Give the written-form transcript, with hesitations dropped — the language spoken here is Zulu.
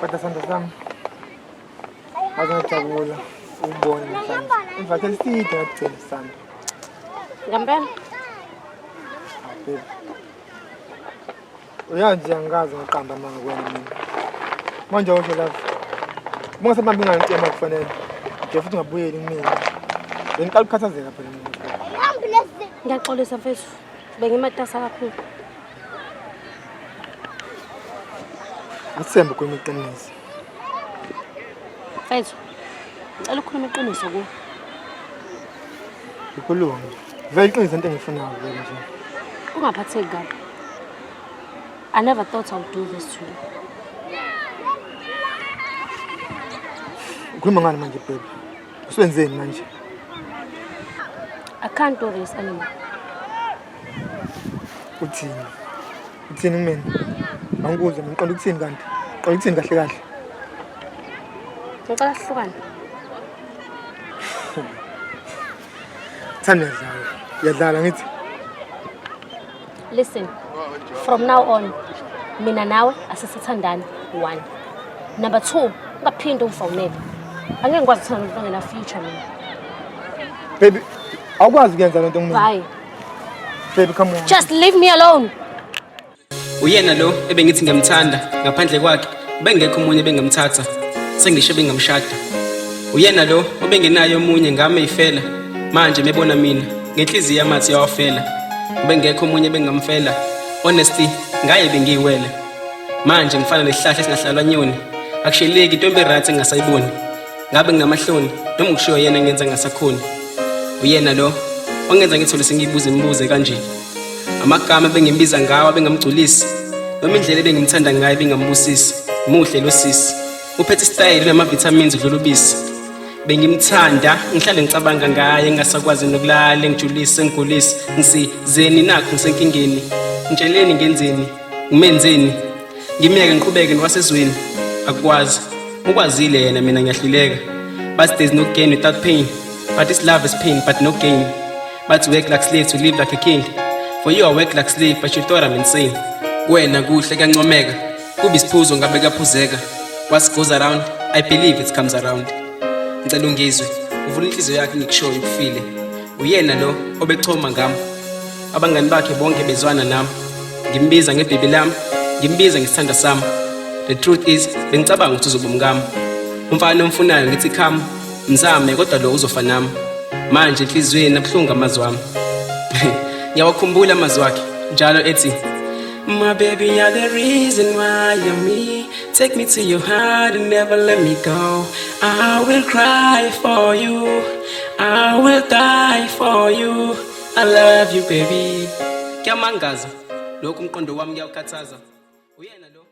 Kodwa sandla sami ngaze ngajabula ukubona namhlanje. Emva eside ngakugcina sandla. Ngempela? Baby. Uyazi nje angikaze ngiqamba amanga kuwena mina. Manje awusho love. Bungasabambi ingane kufanele. Nje futhi ungabuyeli kumina. Bengiqala ukukhathazeka phela mina. Ngiyaxolisa mfethu. Bengimatasa kakhulu. Athembe ukhuluma iqiniso. Mfethu, ngicela ukukhuluma iqiniso kuwe. Ikhulume. Vele iqiniso into engifunayo vele nje. Ungaphatheki kabi. I never thought I would do this to you. Ukhuluma ngani manje baby? Uswenzeni manje? I can't do this anymore. Uthini? Uthini kumina? Angikuzwa mina uqonda ukuthini kanti? Uqonda ukuthini kahle kahle? Ngicela sihlukane. Thanda uyadlala. Uyadlala ngithi. Listen, from now on, mina nawe asisathandani. One. Number two, ungaphinde ungifonele. Angeke ngikwazi ukuthanda umuntu ongena future mina. Baby, awukwazi ukuyenza lento kumina. Bye. Baby, come on. Just leave me alone. Uyena lo ebengithi ngiyamthanda ngaphandle kwakhe bengekho omunye bengamthatha sengisho bengamshada. Uyena lo obengenayo omunye ngame ifela manje mebona mina ngenhliziyo yamathi yawafela. Ubengekho omunye bengamfela honestly ngaye bengiyiwele. Manje ngifana nesihlahla esingahlalwa nyoni akusheleki intombi right engasayiboni. Ngabe nginamahloni noma ukushiwo yena ngenza ngasakhoni. Uyena lo ongenza ngithole sengiyibuza imibuzo kanje. Amagama ebengimbiza ngawo abengamgculisi noma indlela ebengimthanda ngayo ebingambusisi. Muhle lo sisi. Uphethe isitayela nama-vitamins udlula ubisi. Bengimthanda ngihlale ngicabanga ngaye ngingasakwazi nokulala engijulise engigulise ngisizeni nakho ngisenkingeni. Ngitsheleni ngenzeni ngimenzeni ngimyeke ngiqhubeke nowasezweni akukwazi ukwazile yena mina ngiyahluleka but there's no gain without pain but this love is pain but no gain but work like slave to live like a king for you I work like slave but you thought I'm insane kuwena kuhle kuyancomeka kuba isiphuzo ngabe kuyaphuzeka what goes around I believe it comes around ngicela ungizwe uvula inhliziyo yakhe ngikushoyo ukufile uyena lo obechoma ngami abangani bakhe bonke bezwana nami ngimbiza ngebhebhi lami ngimbiza ngesithanda sami the truth is bengicabanga ukuthi uzoba umkami umfana omfunayo ngithi come mzame kodwa lo uzofa nami manje enhliziyweni abuhlungu amazwi ami ngiyawakhumbula amazwi akhe njalo ethi My baby, you're the reason why I'm me. Take me to your heart and never let me go. I will cry for you. I will die for you. I love you, baby. Kuyamangaza lokhu umqondo wami kuyawukhathaza. Uyena lo.